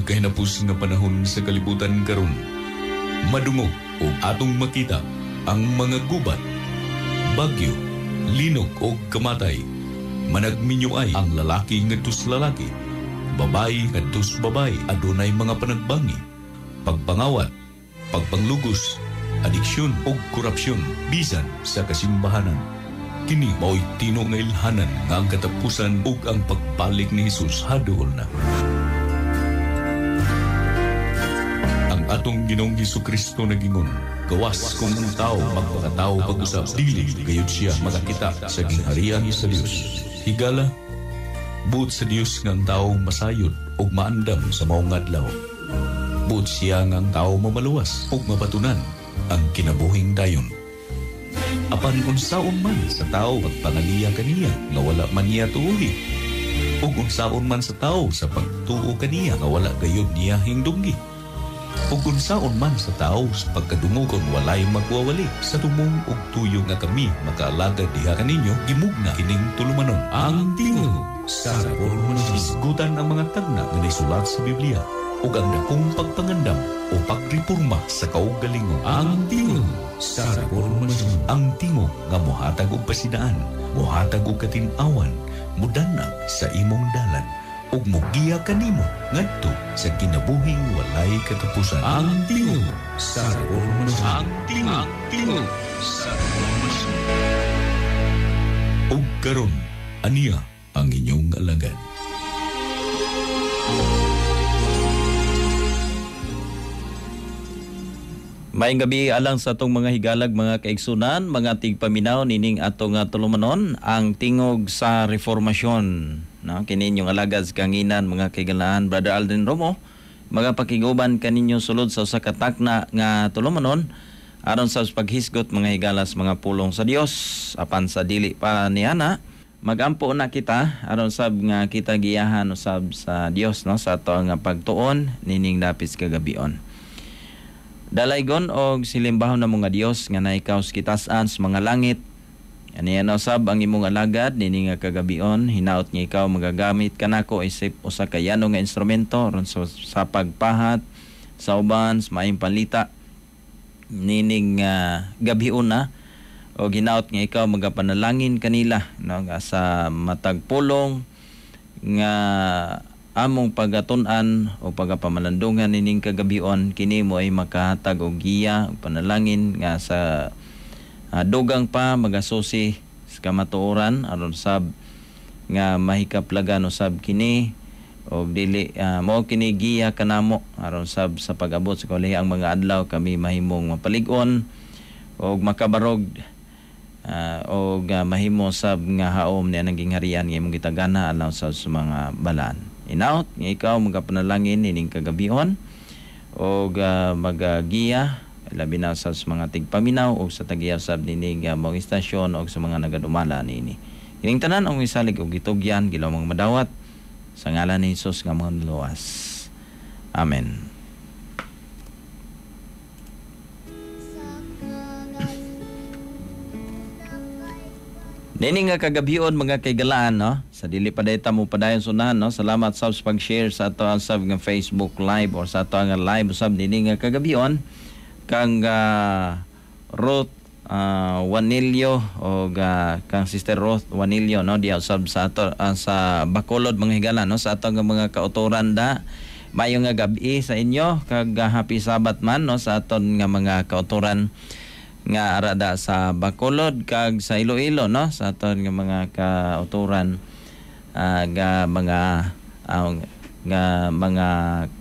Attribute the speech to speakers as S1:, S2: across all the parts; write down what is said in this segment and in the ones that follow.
S1: Nagkahinapos nga panahon sa kalibutan karon. Madungog o atong makita ang mga gubat, bagyo, linog o kamatay. Managminyo ay ang lalaki ngadto sa lalaki, babae ngadto sa babae, adunay mga panagbangi, pagpangawat, pagpanglugos, adiksyon o korupsyon bisan sa kasimbahanan. Kini mao'y tino nga ilhanan nga ang katapusan ug ang pagbalik ni Hesus haduol na. Ang atong Ginoong Hesukristo nagingon, gawas kung ang tao magpakatao pag-usab, dili gayud siya makakita sa gingharian sa Dios. Higala, buot sa Dios nga ang tao masayod ug maandam sa maong adlaw. Buot siya nga ang tao mamaluwas ug mabatunan ang kinabuhing dayon. Apan unsaon man sa tao pagpangaliya kaniya nga wala man niya tuuhi, ug unsaon man sa tao sa pagtuo kaniya nga wala gayud niya hingdunggi, ug unsaon man sa tao sa pagkadungog kon walay magwawali sa tumong ug tuyo nga kami makaalagad diha kaninyo, gimugna kining tulumanon. Ang Tingog sa Reformasyon. Hisgutan ang mga tagna nga naisulat sa Biblia ug ang dakong pagpangandam o pagreporma sa kaugalingon. Ang Tingog sa Reformasyon. Ang tingog nga mohatag og pasidaan, mohatag og katin-awan, mudanag sa imong dalan ug mogiya kanimo ngadto sa kinabuhing walay katapusan. Ang Tingog sa Reformasyon. Ang Tingog, Tingog sa Reformasyon. Ug karon, aniya ang inyong alagad.
S2: Maayong gabi alang sa atong mga higalag, mga kaigsunan, mga tigpaminaw nining atong tulumanon, ang Tingog sa Reformasyon. No, kini inyong alagad sa kanginan, mga kaigalaan, Brother Alden Romo, mga pakiguban kaninyo sulod sa usa ka takna nga tulumanon aron sa paghisgot, mga higalas, mga pulong sa Dios. Apan sa dili pa niana, magampo na kita aron sab nga kita giyahan usab sa Dios, no, sa ato nga pagtuon nining dapit kagabion. Dalaygon og silimbahon na mga Dios nga naikaw sa kitasan sa mga langit. Aniya na usab ang imong alagad nining nga kagabion, hinaot nga ikaw magagamit kanako isip usa ka yano nga instrumento aron sa pagpahat sa uban sa maayong panlita nining gabion na, og hinaot nga ikaw magapanalangin kanila, no, nga sa matag pulong nga among pagatun-an o pagapamalandungan nining kagabion, kini mo ay makahatag og giya og panalangin nga sa dugang pa magasusi sa kamatuoran aron sab nga mahikaplagan usab kini og dili mao kini giya kanamo aron sab sa pag-abot sa kaulihang mga adlaw kami mahimong mapalig-on og makabarog og mahimo sab nga haom niya nang gingharian nga imong gitagana alang sa mga balaan. Inaot nga ikaw magapanalangin nining kagabion og magagiya labi na sa mga tigpaminaw og sa tagiya sab nining mong istasyon og sa mga nagadumala niini. Kining tanan ang isalig og gitugyan gilawang madawat sa ngalan ni Hesus nga mga luwas. Amen. Nini nga kagabion mga kaigalaan, no? Sa dili pa dayta mo padayon sunahan, no? Salamat sab sa pag-share sa ato ang sab nga Facebook Live or sa ato nga live sab nini nga kagabion kang Ruth Juanillo o kang Sister Ruth Juanillo, no? Diha usab sa ato sa Bacolod mga higala, no? Sa ato nga mga kautoran da. Maayong nga gabi sa inyo kag happy Sabbath man, no? Sa aton nga mga kautoran nga arada sa Bacolod kag sa Iloilo, no? Sa aton nga mga kauturan nga mga nga mga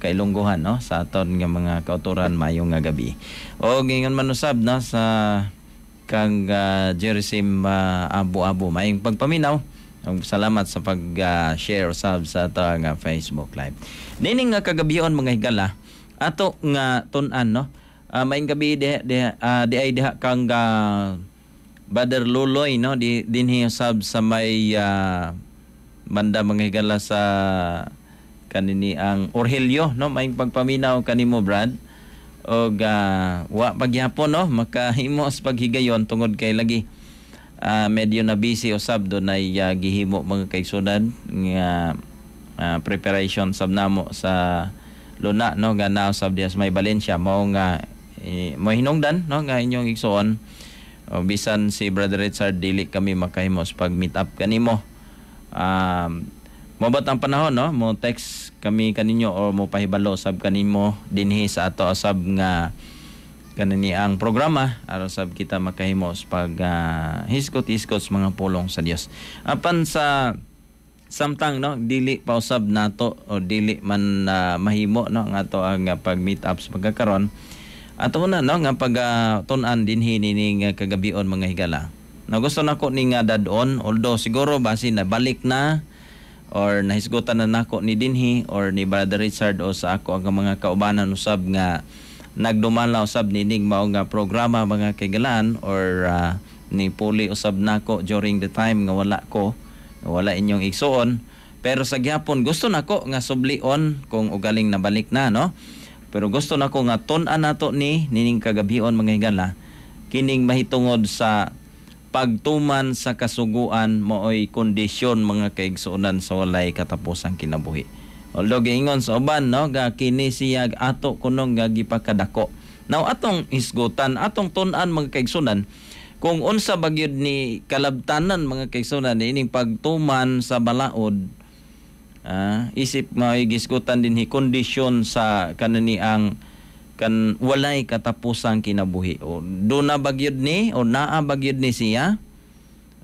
S2: kailonggohan, no? Sa aton nga mga kauturan, maayong nga gabi. O ingon man usab, no, sa kang Jerisim Abo-Abo, maayong pagpaminaw. Salamat sa pag-share usab sa ato nga Facebook Live. Nining nga kagabion mga higala, ato nga tun-an, no? Maayong gabi di ay diha kang Brother Luloy, no, di dinhi usab sa may banda mga higala sa kanini ang Orhelio, no. Maayong pagpaminaw kanimo, Brad. Og wa pagyapon, no, makahimo sa paghigayon tungod kay lagi medyo na busy usab do nay gihimo mga kaigsunan nga preparation sab namo sa Luna, no, nga naa sab diha sa may Valencia mao nga mo hinungdan, no, nga inyong igsuon. O, bisan si Brother Richard dili kami makahimo sa pag meet up kanimo. Moabot ang panahon, no, mo text kami kaninyo or mo pahibalo sab kanimo dinhi sa ato sab nga kanini ang programa aron sab kita makahimo sa pag hisgot-hisgot sa mga pulong sa Dios. Apan sa samtang, no, dili pa usab nato o dili man mahimo, no, nga ato ang pag meet up sa pagkakaron, ato na, no, nga pag tun-an dinhi nining kagabion, mga higala. Na gusto nako ni nga dad-on, although siguro basi na balik na or nahisgutan na nako ni dinhi or ni Brother Richard o sa ako ang mga kaubanan usab nga nagdumala usab nining mao nga programa, mga kaigalaan, or ni puli usab nako during the time nga wala ko, wala inyong igsuon. Pero sa gihapon gusto nako nga sublion kung ugaling nabalik na, no, pero gusto nako nga tun-an nato ni nining kagabion, mga higala, kining mahitungod sa pagtuman sa kasuguan maoy kondisyon, mga kaigsuonan, sa walay katapusang kinabuhi. Although giingon sa uban, no, ga kini siya ato kunong nga gipakadako. Now atong hisgutan, atong tun-an, mga kaigsunan, kung unsa ba gyud ni kalabtanan, mga kaigsunan, ining pagtuman sa balaod, isip nga gisgutan dinhi kondisyon sa kanani ang kan walay katapusang kinabuhi, o do na ba gyud ni o naa ba gyud ni siya,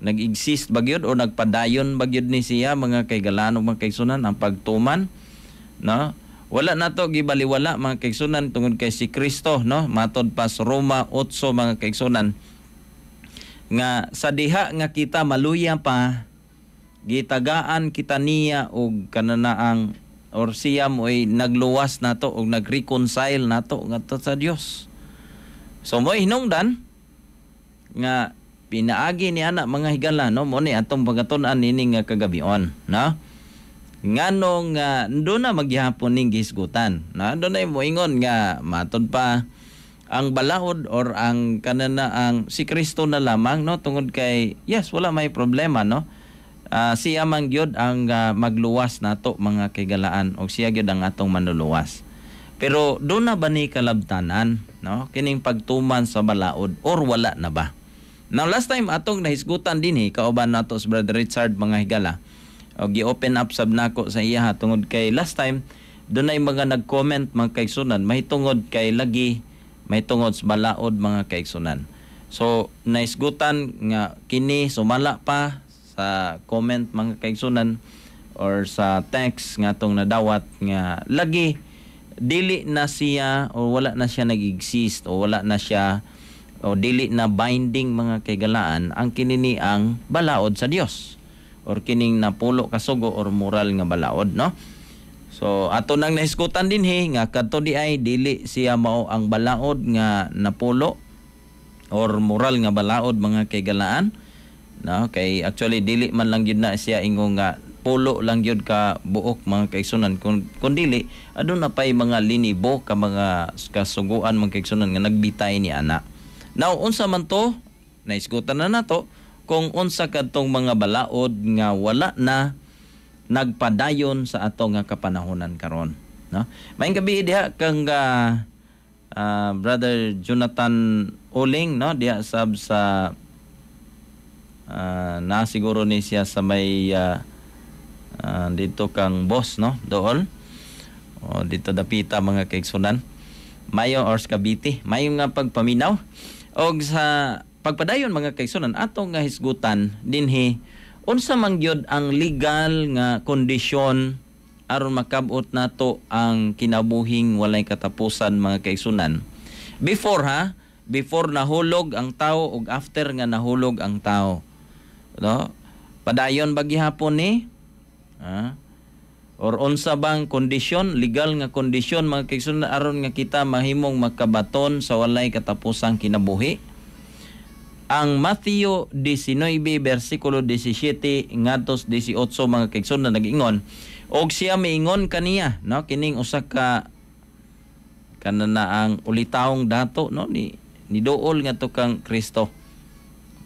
S2: nag-exist ba gyud o nagpadayon ba gyud ni siya, mga kaigalaan ug mga kaigsunan, ang pagtuman, no? Wala nato gibaliwala, mga kaigsunan, tungod kay si Kristo, no, matod pa sa Roma 8, mga kaigsunan, nga sa diha nga kita maluya pa, gitagaan kita niya og kananaang or siya mo'y nagluwas nato og nag-reconcile nato ngadto sa Dios. So mo hinungdan nga pinaagi ni ana, mga higala, no, mo ni atong pagkatun-an nining nga kagabion, no? Nganong do na maghihapon ning gihisgutan, no? Do na moingon nga matod pa ang balaod or ang kanana ang si Kristo na lamang, no, tungod kay yes, wala may problema, no? Siya man gyud ang magluwas nato, mga kaigalaan, og siya gyud ang atong manluluwas. Pero do na ba ni kalabtanan, no, kining pagtuman sa balaod or wala na ba? Now last time atong nahisgutan dinhi kauban nato si Brother Richard, mga higala. O gi-open up sab nako sa iya tungod kay last time dunay mga nag-comment, mga kaigsunan, mahitungod kay lagi mahitungod sa balaod, mga kaigsunan. So nahisgutan nga kini sumala pa sa comment, mga kaigsunan, or sa text nga atong nadawat nga lagi dili na siya o wala na siya nag-exist o wala na siya o dili na binding, mga kaigalaan, ang kinini ang balaod sa Dios or kining napulo ka sugo or moral nga balaod, no? So ato nang nahisgutan dinhi nga kadto di ay dili siya mao ang balaod nga napulo or moral nga balaod, mga kaigalaan, no? Kay actually dili man lang gyud na siya ingon nga pulo lang gyud ka buok, mga kaigsunan. Kung dili, aduna pay mga linibo ka mga kasuguan, mga kaigsunan, nga nagbitay ni ana. Now unsa man to, naisgutan na nato kung unsa kadtong mga balaod nga wala na nagpadayon sa ato nga kapanahonan karon, no? Maayong gabi diha kang Brother Jonathan Oling, no, diha sab sa na siguro ni siya sa may dito kang boss, no, dool o dito dapita, mga kaigsunan, mayo or sa Cavite. Mayo nga pagpaminaw og sa pagpadayon, mga kaigsunan, ato nga hisgutan dinhi unsa man gyud ang legal nga kondisyon aron makabot nato ang kinabuhing walay katapusan, mga kaigsunan, before ha, before nahulog ang tao ug after nga nahulog ang tao, no? Padayon ba gihapon ni ha? Or unsa bang kondisyon, legal nga kondisyon, mga kaigsunan, aron nga kita mahimong makabaton sa walay katapusang kinabuhi? Ang Mateo 19 bersikulo 17 ngadto 18, mga kaigsunan, nag-ingon, og siya miingon kaniya, no, kining usa ka kanana ang ulitawong dato, no, ni niduol ngadto kang Kristo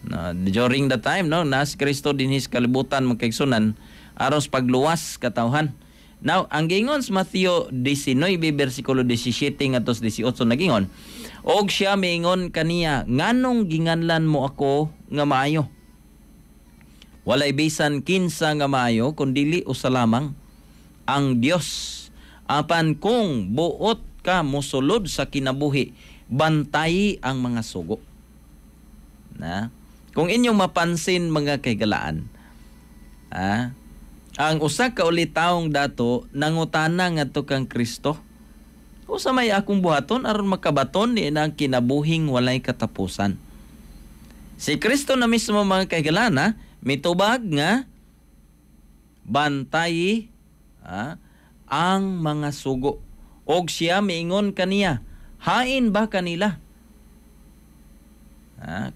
S2: na during the time, no, na si Kristo dinhi sa kalibutan, mga kaigsunan, aron sa pagluwas katawhan. Now, ang gingon sa Matthew 19 bersikulo 17 ngadto sa 18 nagingon, "Og siya miingon kaniya, nganong ginganlan mo ako nga maayo? Walay bisan kinsa nga maayo kun dili usa lamang, ang Dios. Apan kung buot ka mosulod sa kinabuhi, bantayi ang mga sugo." Na? Kung inyong mapansin, mga kahigalaan, ang usa ka ulitawong dato nangutana ngadto kang Kristo, "Usa may akong buhaton aron makabaton ni ang kinabuhing walay katapusan?" Si Kristo na mismo, mga kahigalaan, mitubag nga bantayi ang mga sugo. Og siya miingon kaniya, "Hain ba kanila?"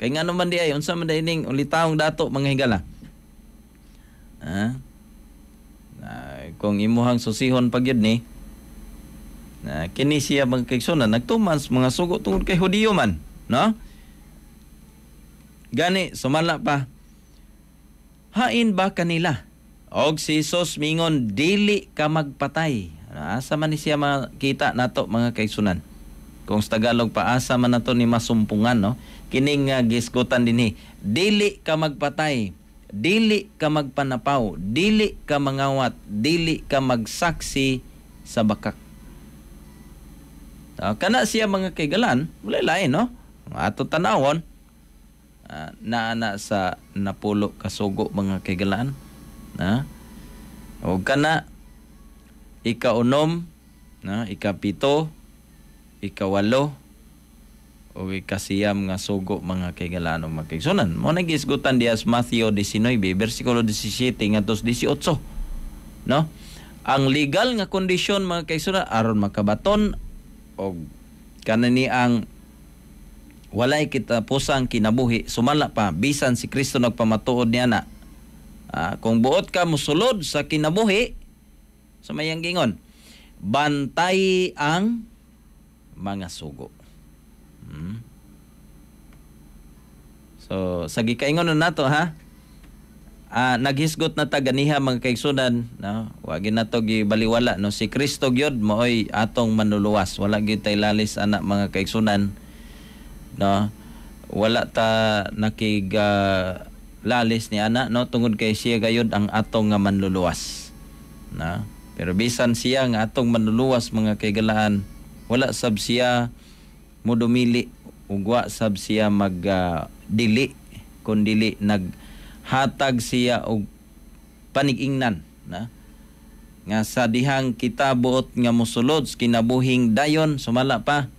S2: Kay nga naman di ay unsa man di ning ulitawong dato, mga higala? Kung imuhang susihon pag yun ni na kini siya, mga kaigsunan, nagtuman sa mga sugo tungod kay Hudiyo man, no? Gani sumala pa, "Hain ba kanila?" Og si Jesus mingon, "Dili ka magpatay." Asa man ni siya makita nato, mga kaigsunan? Kung sa Tagalog pa, asa man nato ni masumpungan, no? Kining gisgutan dinhi, dili ka magpatay, dili ka magpanapaw, dili ka mangawat, dili ka magsaksi sa bakak. Kana siya, mga kaigalan, wala lain, no? Ato tanawon, naa na sa 10 ka sugo, mga kaigalaan. Na? O kana 6, na 7, 8 o 9 nga sugo, mga kaigalaan o mga kaigsunan. Mo na gisgutan diya sa Matthew 19 bersikulo 17 ngadto sa 18. No? Ang legal nga kondisyon, mga kaigsunan, aron makabaton og kanani ang walay kitapusang kinabuhi, sumala pa, bisan si Kristo nagpamatuod niya na kung buot ka mosulod sa kinabuhi, sa mayang gingon, bantay ang mga sugo. So, sa gikaingon na nato, ha. Naghisgot na ta ganiha, mga kaigsunan, no? Wa gyud nato gibaliwala, no, si Kristo gyud maoy atong manluluwas. Wala gyud tay lalis ana, mga kaigsunan, no? Wala ta nakig lalis ni ana, no, tungod kay siya gayud ang atong nga manluluwas. No? Pero bisan siya nga atong manluluwas, mga kaigalaan, wala sab siya mudumili ug wa sab siya mag dili kun dili naghatag siya og panigingnan na nga sa dihang kita buot nga mosulod sa kinabuhing dayon, sumala pa,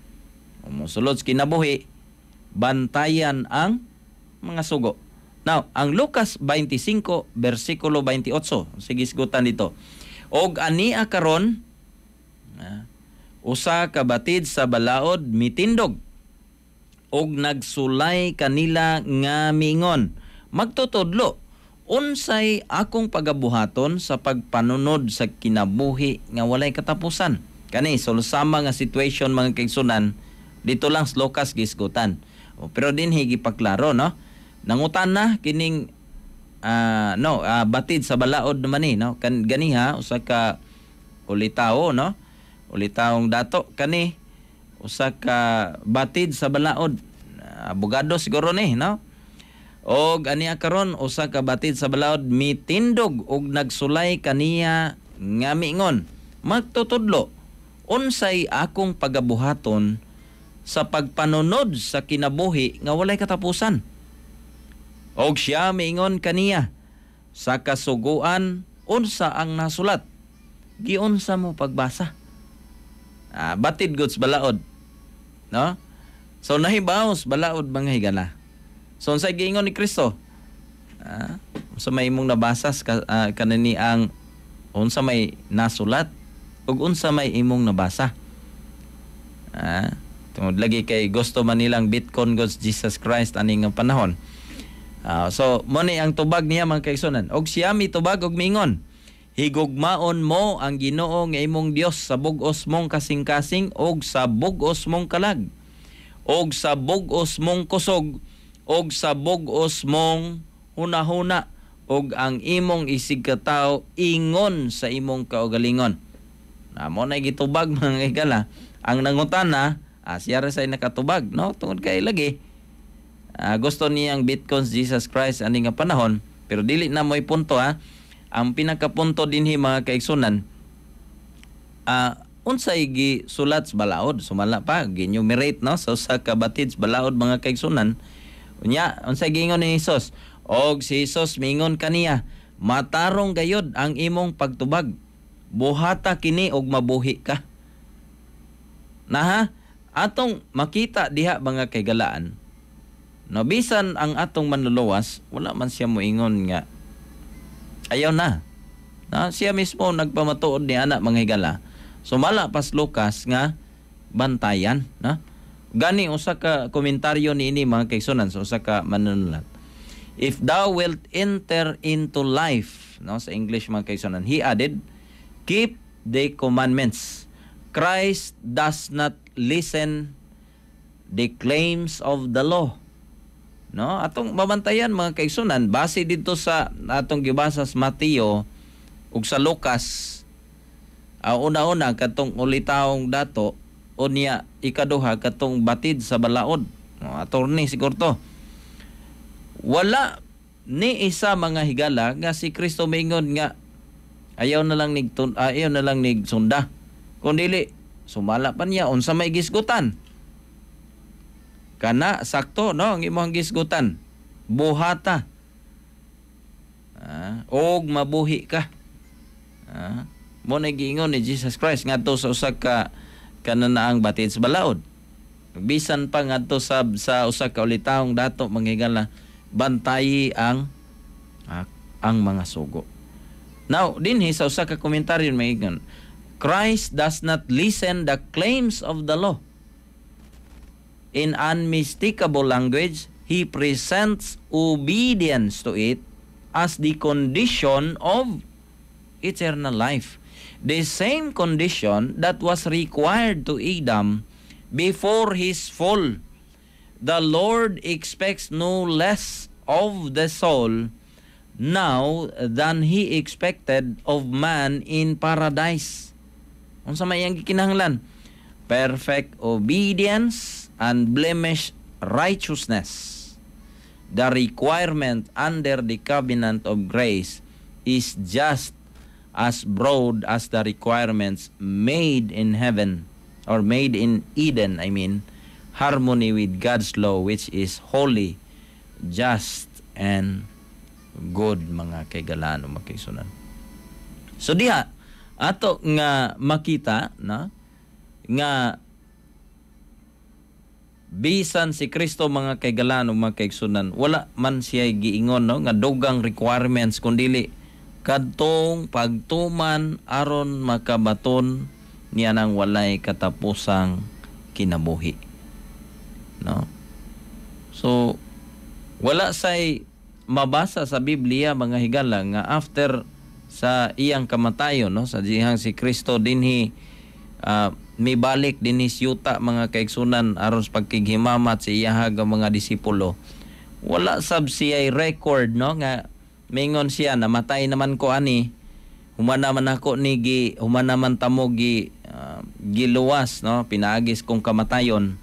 S2: mosulod sa kinabuhi, bantayan ang mga sugo. Now, ang Lucas 25 bersikulo 28, sige, isgutan dito. Og ania karon, usa ka batid sa balaod mitindog og nagsulay kanila nga mingon, "Magtutudlo, unsay akong pagabuhaton sa pagpanunod sa kinabuhi nga walay katapusan?" Kani sama nga situation, mga kaigsunan, dito lang sa Lucas gisgutan. O, pero dinhi gipaklaro, no? Nangutan na kining no batid sa balaod naman ni, no, kan ganiha usa ka ulitawo, no, ulitawong dato. Kani usa ka batid sa balaod, abogado siguro ni, no? Og aniya karon usa ka batid sa balaod mitindog og nagsulay kaniya nga miingon, "Magtutudlo, unsay akong pagabuhaton sa pagpanunod sa kinabuhi nga walay katapusan?" Og siya miingon kaniya, "Sa kasuguan, unsa ang nasulat? Giunsa mo pagbasa?" Batid goods balaod. No? So nahibaw balaod, mga higala. So unsay giingon ni Kristo? Unsa may imong nabasa ka, kanani ang unsa may nasulat ug unsa may imong nabasa? Tungod lagi kay gusto man nilang Bitcoin God's Jesus Christ ani nga panahon. So mo ni ang tubag niya, mga kaigsunan. Og siya mitubag og mingon, "Higugmaon mo ang Ginoo nga imong Dios sa bug-os mong kasing-kasing og sa bug-os mong kalag og sa bug-os mong kusog og sa bug-os mong hunahuna ug ang imong isigkatawo ingon sa imong kaugalingon. Na mo na gitubag, mga higala. Ang nangutana, siya ra say nakatubag, no? Tungod kay lagi gusto niyang bitcoins Jesus Christ ani nga panahon, pero dili na mo'y punto, ha. Ang pinakapunto dinhi, mga kaigsunan, unsay gisulat sa balaod, sumala pa ginumerate, no, sa usa ka batid sa balaod, mga kaigsunan. Unya unsay giingon ni Jesus? Og si Jesus mingon kaniya, "Matarong gayud ang imong pagtubag, buhata kini og mabuhi ka." Naha atong makita diha, mga kaigalaan, no, bisan ang atong Manluluwas, wala man siya moingon nga ayaw na. Na siya mismo nagpamatuod ni ana, mga higala, sumala pas Lucas, nga bantayan, na gani usa ka komentaryo niini, mga kaigsunan, sa usa ka manunulat, "If thou wilt enter into life," no, sa English, mga kaigsunan, "he added, keep the commandments." Christ does not lessen the claims of the law, no? Atong mabantayan, mga kaigsunan, base dito sa atong gibasa sa Mateo ug sa Lucas, una-una katong ulitawong dato, unya ikaduha katong batid sa balaod, no, attorney siguro to. Wala ni isa, mga higala, nga si Kristo mingon nga ayaw na lang nig sunda. Kung dili, sumala pa niya, unsa may gisgutan kana, sakto, no, ang imong gisgutan, buhata og mabuhi ka. Mo na giingon ni Jesus Christ ngadto sa usa ka kananaang batid sa balaod. Bisan pa ngadto sa usa ka ulitawong dato, mga higala, bantayi ang mga sugo. Now, dinhi sa usa ka komentaryo may ingon, "Christ does not lessen the claims of the law. In unmistakable language, he presents obedience to it as the condition of eternal life. The same condition that was required to Adam before his fall. The Lord expects no less of the soul now than he expected of man in paradise." Unsa may iyang gikinahanglan? Perfect obedience and unblemished righteousness. The requirement under the covenant of grace is just as broad as the requirements made in heaven or made in Eden, I mean, harmony with God's law, which is holy, just, and good, mga kaigalaan, mga kaigsunan. So diha ato nga makita na nga bisan si Kristo, mga kaigalaan, mga kaigsunan, wala man siya giingon, no, nga dugang requirements, kundili kadtong pagtuman aron makabaton niya nang walay katapusang kinabuhi, no? So wala say mabasa sa Biblia, mga higala, nga after sa iyang kamatayon, no, sa dihang si Kristo dinhi mibalik dinhi sa yuta, mga kaigsunan, aron sa pagkighimamat sa iyahag ang mga disipulo, wala sab siya record, no, nga mingon siya, "Namatay naman ko ani, human naman ako ni gi human naman tamo gi giluwas, no, pinaagis kong kamatayon,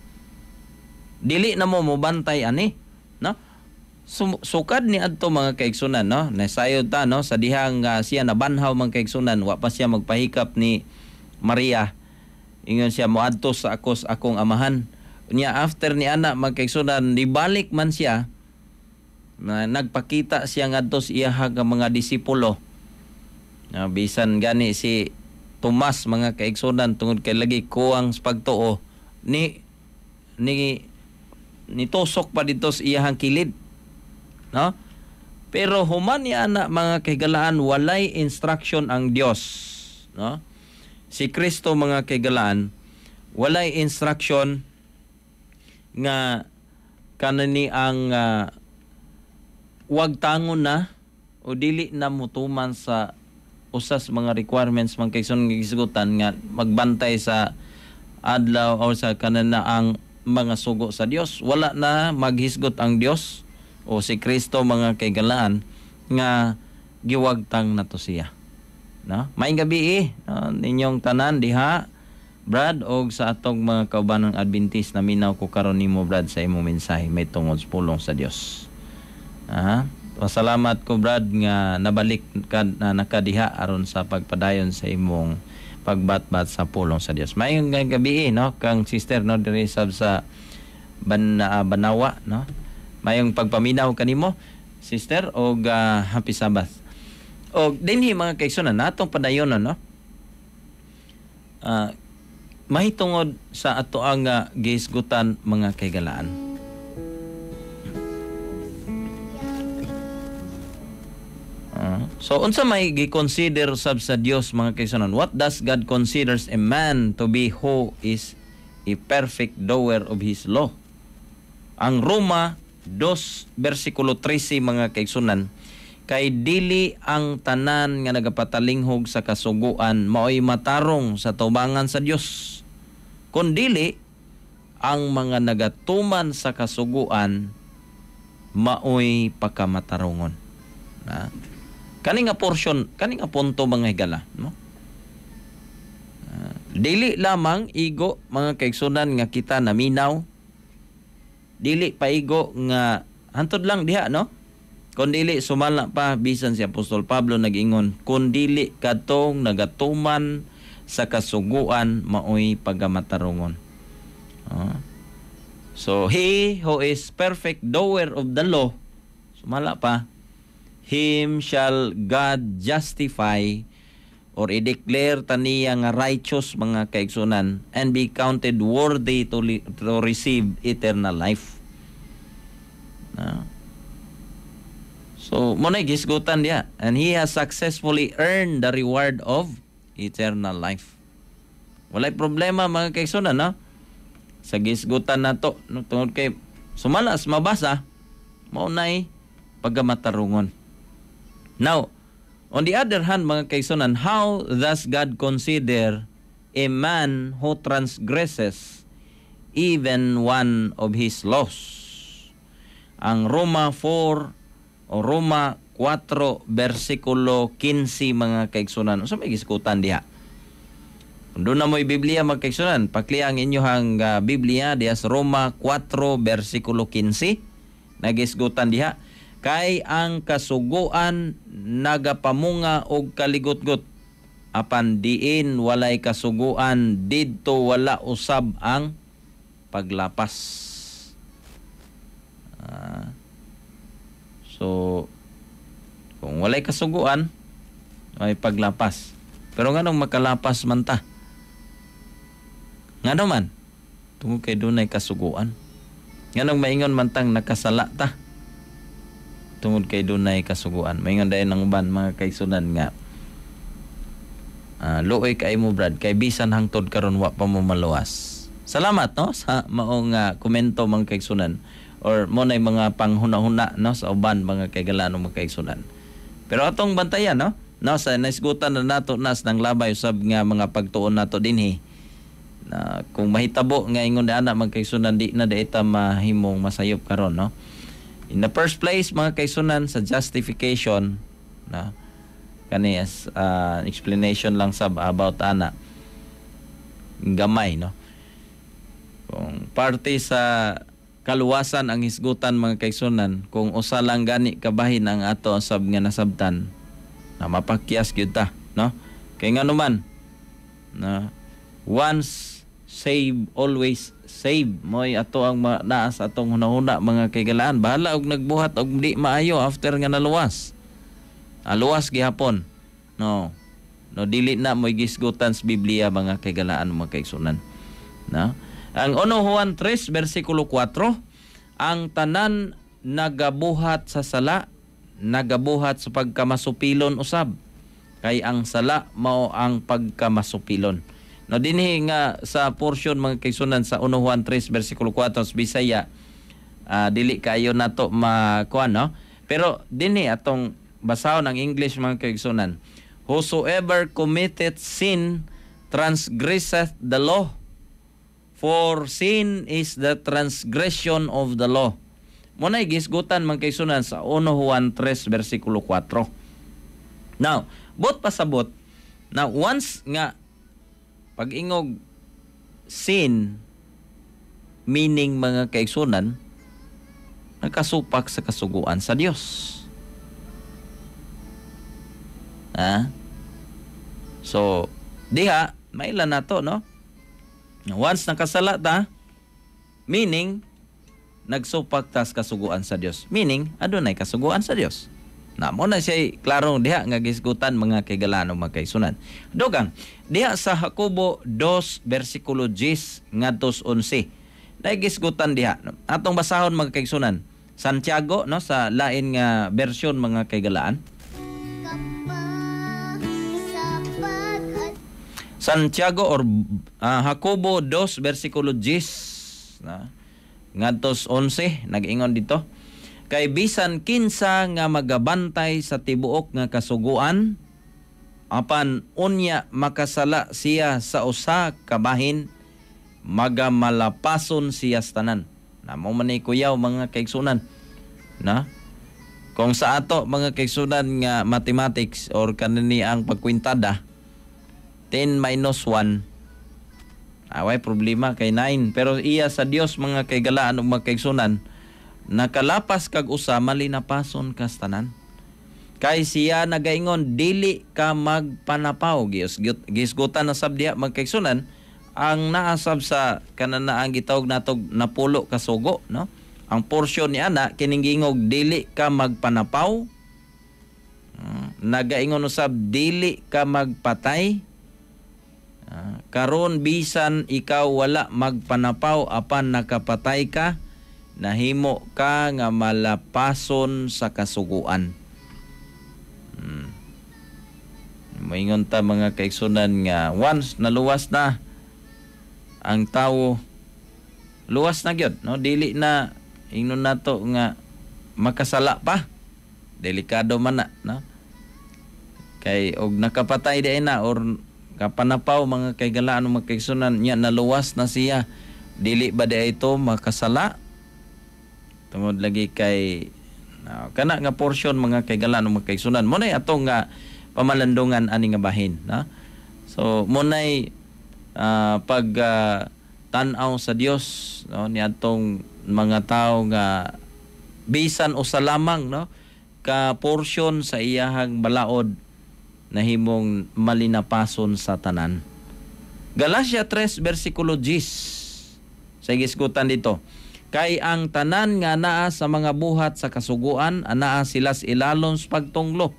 S2: dili na mo mobantay ani," no? Sukad ni adto, mga kaigsunan, no, nasayod ta, no, sa dihang siya nabanhaw, mga kaigsunan, wa pa siya magpahikap ni Maria, ingon siya, "Moadto sa ako sa akong Amahan." Nya after ni ana, mga kaigsunan, nibalik man siya na nagpakita siya ngadto sa iyahag nga mga disipulo. Na bisan gani si Tomas, mga kaigsunan, tungod kay lagi kuwang sa pagtuo, ni ni nitusok pa dito sa iyahang kilid, no? Pero human ni ana, mga kahigalaan, walay instruction ang Dios, no? Si Kristo, mga kahigalaan, walay instruction nga kanani ang wag tangon na o dili na mutuman sa usas mga requirements, mga kaigsoon, nga gisgutan nga magbantay sa adlaw o sa kanana ang mga sugo sa Dios. Wala na maghisgot ang Dios o si Kristo, mga kaigalaan, Nga giwagtang nato siya. No? Maayong gabi eh, no? Ninyong tanan diha, Brad, og sa atong mga kaubanang Adventist. Naminaw ko karon nimo, Brad, sa imong mensahe may tungod sa pulong sa Dios. Ah, pasalamat ko, Brad, nga nabalik ka na nakadiha aron sa pagpadayon sa imong pagbatbat sa pulong sa Dios. Maayong gabi eh, no, kang sister, no, diri sab sa Banawa, no. Maayong pagpaminaw kanimo, sister, og happy Sabbath. Og dinhi, mga kaigsunan, natong padayonon, no. Mahitungod sa ato ang gihisgutan, mga kahigalaan. So unsa may gi-consider sab sa Dios, mga kaigsunan? What does God considers a man to be who is a perfect doer of His law? Ang Roma 2 versikulo 13, mga kaigsunan, kay dili ang tanan nga nagapatalinghog sa kasuguan maoy matarong sa tubangan sa Dios, kun dili ang mga nagatuman sa kasuguan maoy pakamatarungon. Na kani nga portion, kani nga punto, mga higala, no? Dili lamang igo, mga kaigsunan, nga kita naminaw, dili paigo nga hantod lang diha, no? Kun dili sumala pa, bisan si Apostol Pablo nag-ingon, kun dili kadtong nagatuman sa kasuguan maoy pagamatarungon. So he who is perfect doer of the law, sumala pa, him shall God justify or i-declare taniya nga righteous, mga kaigsunan, and be counted worthy to receive eternal life. So, mo na gisgutan diya. And he has successfully earned the reward of eternal life. Walay problema, mga kaigsunan, no? Sa gisgutan nato, no? Tungod kay sumala sa mabasa, mao nay pagamatarungon. Now, on the other hand, mga kaigsunan, how does God consider a man who transgresses even one of His laws? Ang Roma 4 o Roma 4 versikulo 15, mga kaigsunan. Unsa may gisgutan diha? Kung doon na mo'y Biblia, mga kaigsunan, pakliya ang inyong Biblia diha sa Roma 4 versikulo 15. Nagisgutan diha, kay ang kasuguan nagapamunga og kaligutgot, apan diin walay kasuguan, didto wala usab ang paglapas. So kung walay kasuguan, may paglapas. Pero nganong makalapas man ta? Ngano man? Tungod kay dunay kasuguan. Nganong maingon man tang nakasala ta? Tungod kay dunay kasuguan. Maingon dayon ang uban, mga kaigsunan, nga luoy kay mo, Brad, kay bisan hangtod karon wa pa mo maluwas. Salamat, no, sa maong komento, mga kaigsunan, or mo nay mga panghuna-huna, no, sa uban, mga kaigalaan, mga kaigsunan. Pero atong bantayan, no, no, sa naisgutan na nato nas ng labay usab nga mga pagtuon nato dinhi na kung mahitabo nga ingon na ana, mga kaigsunan, di na daita mahimong masayop karon, no. In the first place, mga kaigsunan, sa justification na kani as explanation lang sab about ana gamay, no. Kung parte sa kaluwasan ang hisgutan, mga kaigsunan, kung usa lang gani kabahin ang ato sab nga nasabtan, na mapakyas gyud ta, no? Kay ngano man na once save, always save, mo'y ato ang naa sa atong hunahuna, mga kaigalaan. Bahala og nagbuhat og di maayo after nga naluwas. Aluwas gihapon, no? No, dili na mo'y gisgutan sa Biblia, mga kaigalaan, mga kaigsunan, no? Ang 1 Juan 3 versikulo 4, ang tanan nagabuhat sa sala nagabuhat sa pagkamasupilon usab, kay ang sala mao ang pagkamasupilon. No, dinhi nga sa portion, mga kaigsunan, sa 1 Juan 3 versikulo 4 sa Bisaya, dili kayo nato makuan, no? Pero dinhi atong basahon ang English, mga kaigsunan. Whosoever committed sin transgresseth the law, for sin is the transgression of the law. Mo na gisgutan, mga kaigsunan, sa 1 Juan 3 versikulo 4. Now, buot pasabot na once nga pag-ingog sin, meaning, mga kaigsunan, nakasupak sa kasuguan sa Dios. Ha? So, diha, maila na to, no? Once nakasala ta, meaning, nagsupak tas kasuguan sa Dios. Meaning, adunay kasuguan sa Dios. Na mo na siya klaro diha nga gisgutan, mga kaigalaan, mga kaigsunan. Dugang, diha sa Jacobo 2 versikulo 10 ngadto 11. Nagisgutan diha. Atong basahon, mga kaigsunan. Santiago, no, sa lain nga version, mga kaigalaan. Santiago or Jacobo 2 versikulo 10 na ngadtos 11, nag-ingon dito: "Kay bisan kinsa nga magabantay sa tibuok nga kasuguan, apan unya makasala siya sa usa ka bahin, magamalapason siya sa tanan." Na mo man ni kuyaw, mga kaigsunan, na kung sa ato, mga kaigsunan, nga mathematics or kanini ang pagkwintada, 10 minus 1, away problema kay 9. Pero iya sa Dios, mga kaigalaan ug mga kaigsunan, nakalapas kag usa, malinapason kas tanan. Kay siya nagaingon, "Dili ka magpanapaw." Gisgutan na sab diha, mga kaigsunan, ang naasab sa kanana ang gitawag natog 10 ka sugo, no? Ang portion ni ana kining gingog, "Dili ka magpanapaw." Nagaingon usab, "Dili ka magpatay." Karon bisan ikaw wala magpanapaw apan nakapatay ka, nahimo ka nga malapason sa kasuguan. Moingon ta, mga kaigsunan, nga once naluwas na ang tawo, luwas na gyud, no? Dili na ingnon nato nga makasala pa. Delikado man na, no? Kay og nakapatay di na or kapanapaw, mga kaigalaan, mga kaigsunan nya, naluwas na siya, dili ba di ito makasala? Tungod lagi kay kana nga portion, mga kaigalaan, mga kaigsunan, mo nay atong nga pamalandungan ani nga bahin, no? So mo nay pag tan-aw sa Dios, no, niadtong mga tao nga bisan usa lamang, no, ka portion sa iyahang balaod, nahimong malinapason sa tanan. Galatia 3 versikulo 10, sa gisgutan dito: "Kay ang tanan nga naa sa mga buhat sa kasuguan, anaa sila sa ilalom sa pagtunglo.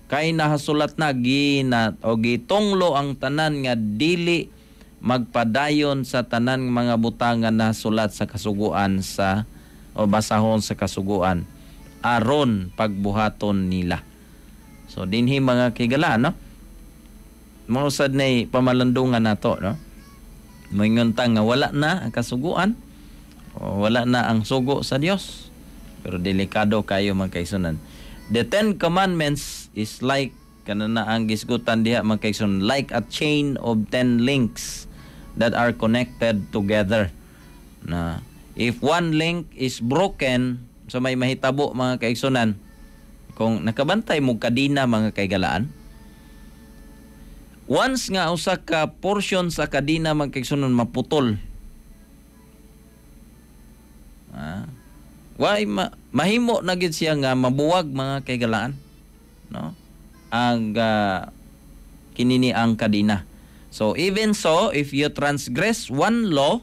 S2: Kay nahasulat na, gina o gitunglo ang tanan nga dili magpadayon sa tanan mga butang nga nasulat sa kasuguan sa o basahon sa kasuguan, aron pagbuhaton nila." So dinhi, mga kigala, no, mao sad nay pamalandungan nato, no? Moingon ta nga wala na ang kasuguan o wala na ang sugo sa Dios. Pero delikado kayo, mga kaigsunan. The Ten Commandments is like kanana ang gisgutan diha, mga kaigsunan, like a chain of 10 links that are connected together. Na if one link is broken, so may mahitabo, mga kaigsunan? Kung nakabantay mo kadina, mga kaigalaan, once nga usa ka portion sa kadina, mga kaigsunan, maputol, why mahimo na gid siya nga mabuwag, mga kaigalaan, no, ang kinini ang kadina. So even so, if you transgress one law,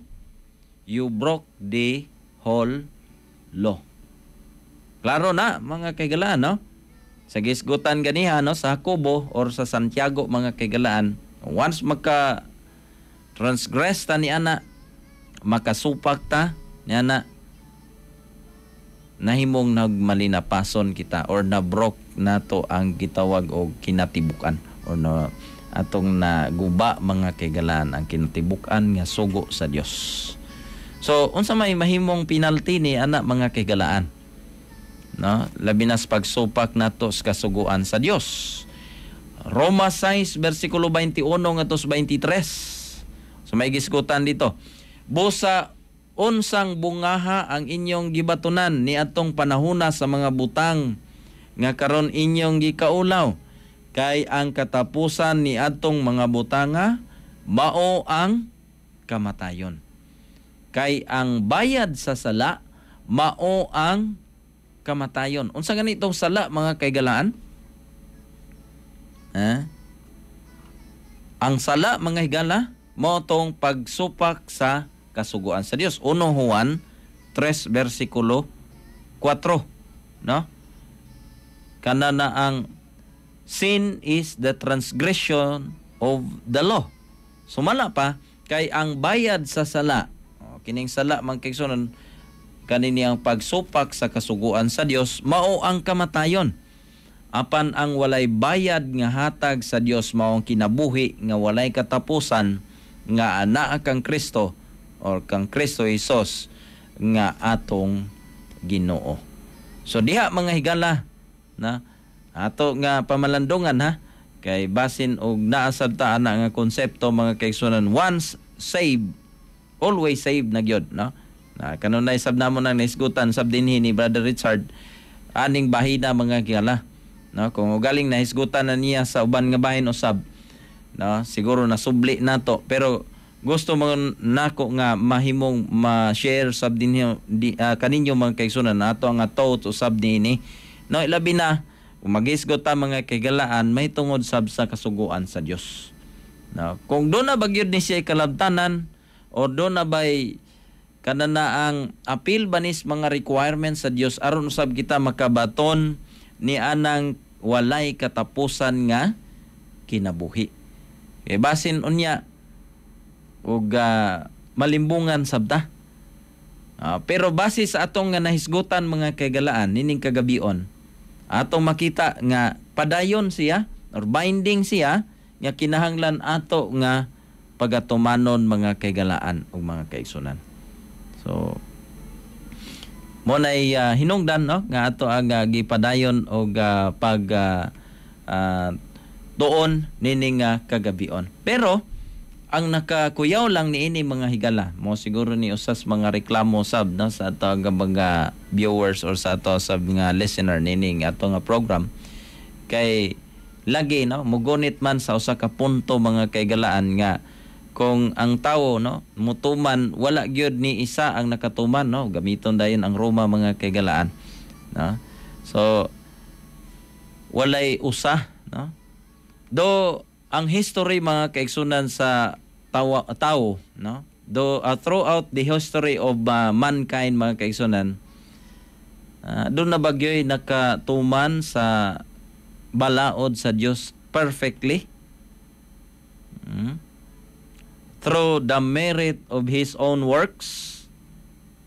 S2: you broke the whole law. Klaro na, mga kaigalaan, no? Sa gisgutan ganiha, no, sa Jacobo or sa Santiago, mga kaigalaan, once maka transgress ta ni ana, makasupak ta ni ana, nahimong nagmalinapason kita or na-broke nato ang gitawag og kinatibukan or na atong naguba, mga kaigalaan, ang kinatibukan nga sugo sa Dios. So unsa may mahimong penalty ni ana, mga kaigalaan? No, labi na sa pagsupak nato sa kasuguan sa Dios. Roma 6 versikulo 21 ngadto sa 23. So may gisgutan dito. Busa Unsang bungaha ang inyong gibatunan ni atong panahuna sa mga butang nga karon inyong gikaulaw? Kay ang katapusan ni atong mga butanga mao ang kamatayon. Kay ang bayad sa sala mao ang kamatayon. Unsa gani itong sala, mga kaigalaan? Ha? Ang sala, mga higala, mao tong pagsupak sa kasuguan sa Dios. 1 Juan 3 versikulo 4, no? Kana na ang sin is the transgression of the law. Sumala pa, kay ang bayad sa sala, oh, kining sala mga kaigsunan, kanini ang pagsupak sa kasuguan sa Dios, mao ang kamatayon. Apan ang walay bayad nga hatag sa Dios mao ang kinabuhi nga walay katapusan nga anaa kang Kristo or kang Kristo Hesus nga atong Ginoo. So diha, mga higala, na ato nga pamalandungan ha, kay basin og naa sad ta ana nga konsepto, mga kaigsunan, once saved, always saved na gyud, no? Na kanunay sab namo nang nahisgutan sab dinhi ni Brother Richard aning bahina, mga higala, no? Kung ugaling nahisgutan na niya sa uban nga bahin usab, no, siguro nasubli nato, pero gusto mga nako nga mahimong ma-share sab dinhi di, kaninyo, mga kaigsunan, ato ang thought usab niini, no? Ilabi na kung maghisgot ta, mga kaigalaan, may tungod sab sa kasuguan sa Dios, no? Kung do na ba gyud ni siya kalabtanan o do na bay kana ang apil banis mga requirements sa Dios aron usab kita makabaton ni anang walay katapusan nga kinabuhi. Kay basin unya ug malimbungan sabta. Pero base sa atong nga nahisgutan, mga kaigalaan, nining kagabion, atong makita nga padayon siya or binding siya nga kinahanglan ato nga pagatumanon, mga kaigalaan ug mga kaigsunan. So mo nay hinungdan, no, nga ato ang gipadayon og pag tuon nining kagabion. Pero ang nakakuyaw lang niini, mga higala, mo siguro ni usas mga reklamo sab, no, sa ato nga mga viewers or sa ato sa mga listener nining ato nga program, kay lagi, no, mugunit man sa usa ka punto, mga kaigalaan, nga kung ang tawo, no, mutuman, wala gyud ni isa ang nakatuman, no? Gamiton dayon ang Roma, mga kaigalaan, no? So walay usa, no? Do ang history, mga kaigsunan, sa tawa, tao, no, do throughout the history of mankind, mga kaigsunan, doon na bagyo'y nakatuman sa balaod sa Dios perfectly through the merit of his own works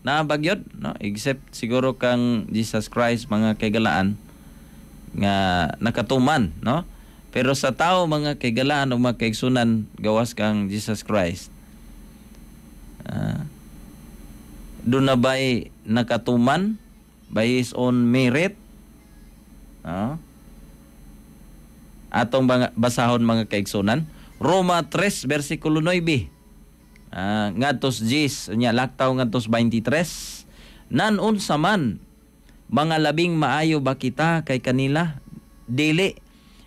S2: na bagyod, no? Except siguro kang Jesus Christ, mga kaigalaan, nga nakatuman, no? Pero sa tao, mga kaigalaan o mga kaigsunan, gawas kang Jesus Christ, doon na ba'y nakatuman by his own merit? Atong basahon, mga kaigsunan, Roma 3 versikulo 9 ngadtos 10 nya laktaw ngadtos 23. Nan unsa man, mga labing maayo ba kita kay kanila? Dili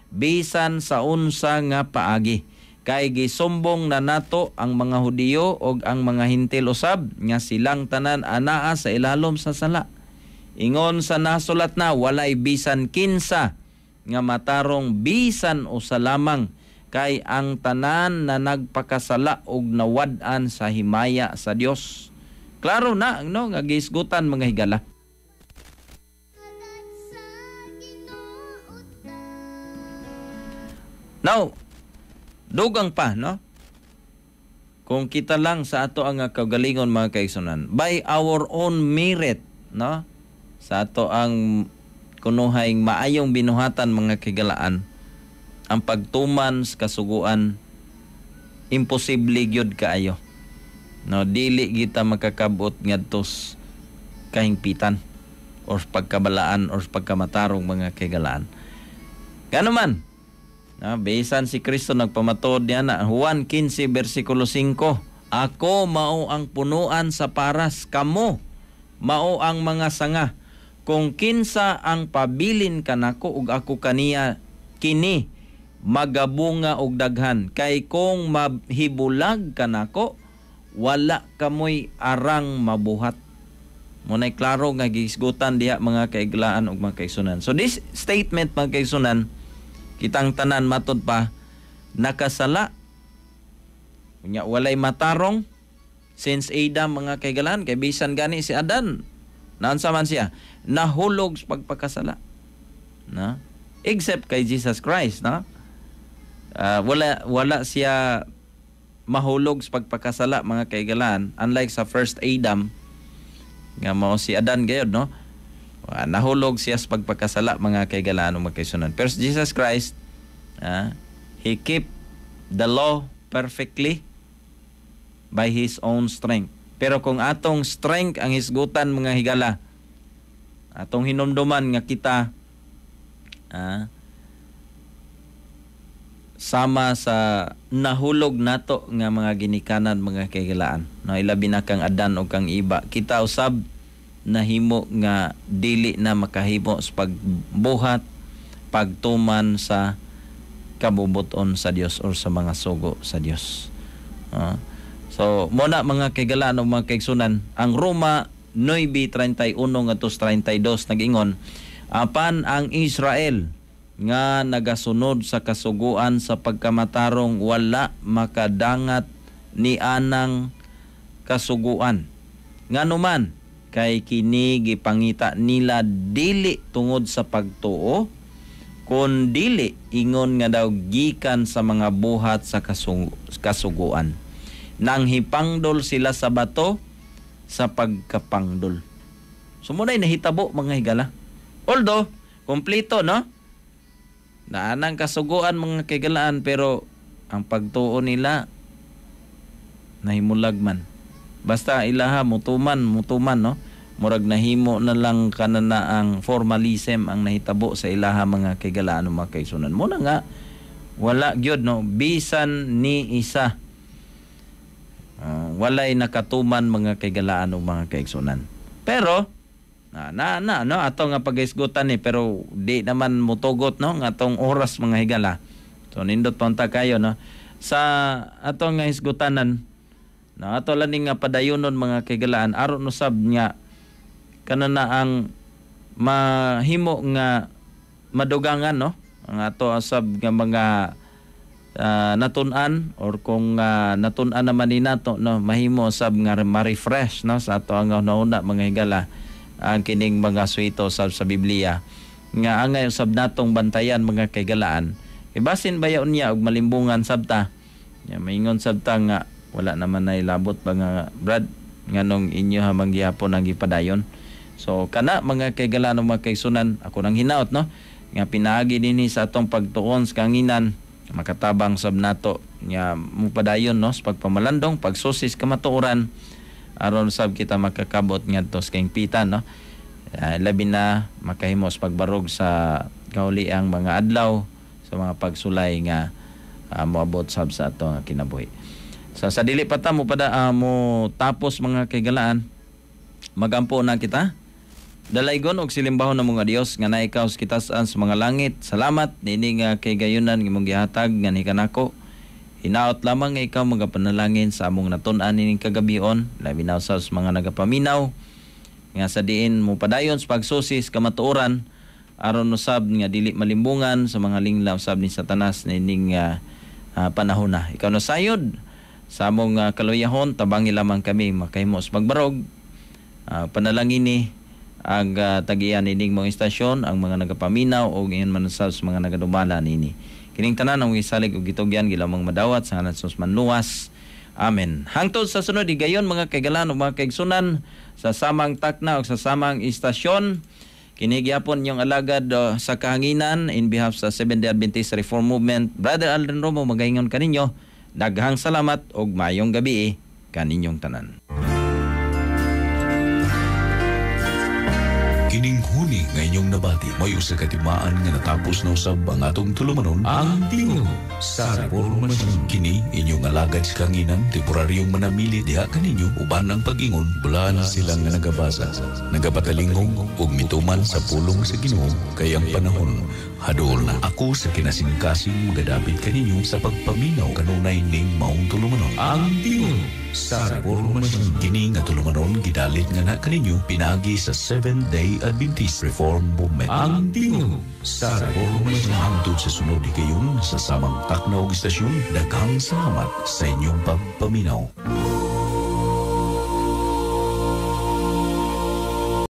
S2: bisan sa unsa nga paagi, kay gisumbong na nato ang mga Hudiyo og ang mga Hintil usab nga silang tanan anaa sa ilalom sa sala. Ingon sa nasulat na, walay bisan kinsa nga matarong, bisan usa lamang, kay ang tanan na nagpakasala og nawad-an sa himaya sa Dios. Klaro na, no, nga gihisgutan, mga higala.
S3: Alagad sa Ginoo ta.
S2: Now, dugang pa, no? Kung kita lang sa ato ang kaugalingon, mga kaigsunan, by our own merit, no? Sa ato ang kunuhay maayong binuhatan, mga kaigalaan, ang pagtuman sa kasuguan imposible gyud kaayo. No, dili kita makakabot ngadto kahingpitan or pagkabalaan or pagkamatarong, mga kaigalaan. Gano man, no, bisan si Kristo nagpamatuod niya na Juan 15 versikulo 5. Ako mao ang punuan sa paras, kamo mao ang mga sanga. Kung kinsa ang pabilin kanako ug ako kaniya, kini magabunga og daghan. Kay kung mahibulag kanako, wala kamoy arang mabuhat. Muna'y klaro nga gihisgutan diha, mga kaiglaan ug mga kaigsunan. So this statement, mga kaigsunan, kitang tanan matud pa nakasala. Unya walay matarong since Adam, mga kaigalan, kay bisan gani si Adan, naunsa man siya, nahulog sa pagpakasala. Na? Except kay Jesus Christ, no? Wala siya mahulog sa pagpakasala, mga kaigalan, unlike sa first Adam nga mao si Adan gayod, no? Nahulog siya sa pagpakasala, mga kaigalan o mga kaigsunan. Pero si Jesus Christ, he keep the law perfectly by his own strength. Pero kung atong strength ang hisgutan, mga higala, atong hinumduman nga kita sama sa nahulog nato nga mga ginikanan, mga kahigalaan, no? Ilabi na kang Adan o kang Iba, kita usab nahimo nga dili na makahimo sa pagbuhat, pagtuman sa kabubuton sa Dios or sa mga sugo sa Dios. So mo na, mga kahigalaan o mga kaigsunan, ang Roma 9:31 ngadto 32 nag-ingon, "Apan ang Israel nga nagasunod sa kasuguan sa pagkamatarong wala makadangat ni anang kasuguan. Nganuman kay kini gipangita nila dili tungod sa pagtuo, kun dili ingon nga daw gikan sa mga buhat sa kasuguan. Nang hipangdol sila sa bato sa pagkapangdol." So muna'y nahitabo, mga higala. Although kompleto, no, naanang kasuguan, mga kaigalaan, pero ang pagtuo nila nahimulag man. Basta ilaha mutuman, mutuman, no? Murag nahimo na lang kanana ang formalism ang nahitabo sa ilaha, mga kaigalaan o mga kaigsunan. Muna nga wala gyud, no, bisan ni isa. Walay nakatuman, mga kaigalaan o mga kaigsunan. Pero na na, na no, ato nga paghisgutan ni, pero di naman mutugot, no, nga atong oras, mga higala. So nindot pa unta kayo, no, sa ato nga hisgutanan na ato lang nga padayonon, mga kaigalaan, aron usab nga kanana ang mahimo nga madugangan, no, ang ato usab nga mga natun-an or kung natun-an naman ni nato, no, mahimo sab nga ma-refresh, no, sa ato ang una, mga higala, ang kining mga suwito sa Biblia nga angay usab natong bantayan, mga kaigalaan. Kay basin ba niya og malimbungan sabta ya, maingon sabta nga wala naman nay labot ba nga, brad, nganong inyo hamang gihapon ang gipadayon. So kana, mga kaigalaan ug mga kaigsunan, ako nang hinaot, no, nga pinaagi dinhi sa atong pagtuon sa kanginan makatabang sab nato nga mupadayon, no, sa pagpamalandong, pagsusis kamatuoran, aron sab kita makakabot ngadto sa kahingpitan, no, labi na makahimo sa pagbarog sa kauliang mga adlaw sa mga pagsulay nga moabot sab sa ato nga kinabuhi. Sa dili pa ta mo pada mo tapos, mga kaigalaan, magampo na kita. Dalaygon og silimbahon ng mga Dios nga naikaw sa kitasan sa mga langit. Salamat niini nga kay gayunan nga imong gihatag nganhi kanako. Hinaot lamang nga ikaw magapanalangin sa among natun-an nining kagabion, labi na sa mga nagapaminaw nga sa diin mo padayon sa pagsusi sa kamatuoran, aron usab nga dili malimbungan sa mga lingla usab ni Satanas nining panahon na. Ikaw na sayod sa among kaluyahon, tabangi lamang kami makahimo sa pagbarog. Panalangini ang tagiyan nining mga istasyon, ang mga nagapaminaw o ingon man sa mga nagadumala nini. Kining tanan ang gisalig og gitugyan gilamang madawat sa ngalan sa Manluwas. Amen. Hangtod sa sunod higayon, mga kaigalan ug mga kaigsunan, sa samang takna o sa samang istasyon. Kini gyapon yung alagad sa kahanginan in behalf sa Seventh-day Adventist Reform Movement, Brother Alden Romo, magaingon kaninyo. Daghang salamat ug maayong gabi kaninyong tanan.
S1: Kining huni nga inyong nabati may usa ka timaan nga natapos na usab ang atong tulumanon, Ang Tingog sa Reformasyon. Kini inyong alagad sa kanginan, temporaryong manamili diha kaninyo uban ang pag-ingon, bulan sila nga nagabasa, nagapatalingog ug mituman sa pulong sa Ginoo kay ang panahon haduol na. Ako sa kinasingkasing magadapit kaninyo sa pagpaminaw kanunay ning maong tulumanon, Ang Tingog sa Reformasyon. Kini nga tulumanon gidalit nga na kaninyo pinaagi sa Seventh Day Adventist Reform Movement. Ang Tingog sa Reformasyon. Hangtod sa sunod higayon sa samang takna og istasyon, daghang salamat sa inyong pagpaminaw.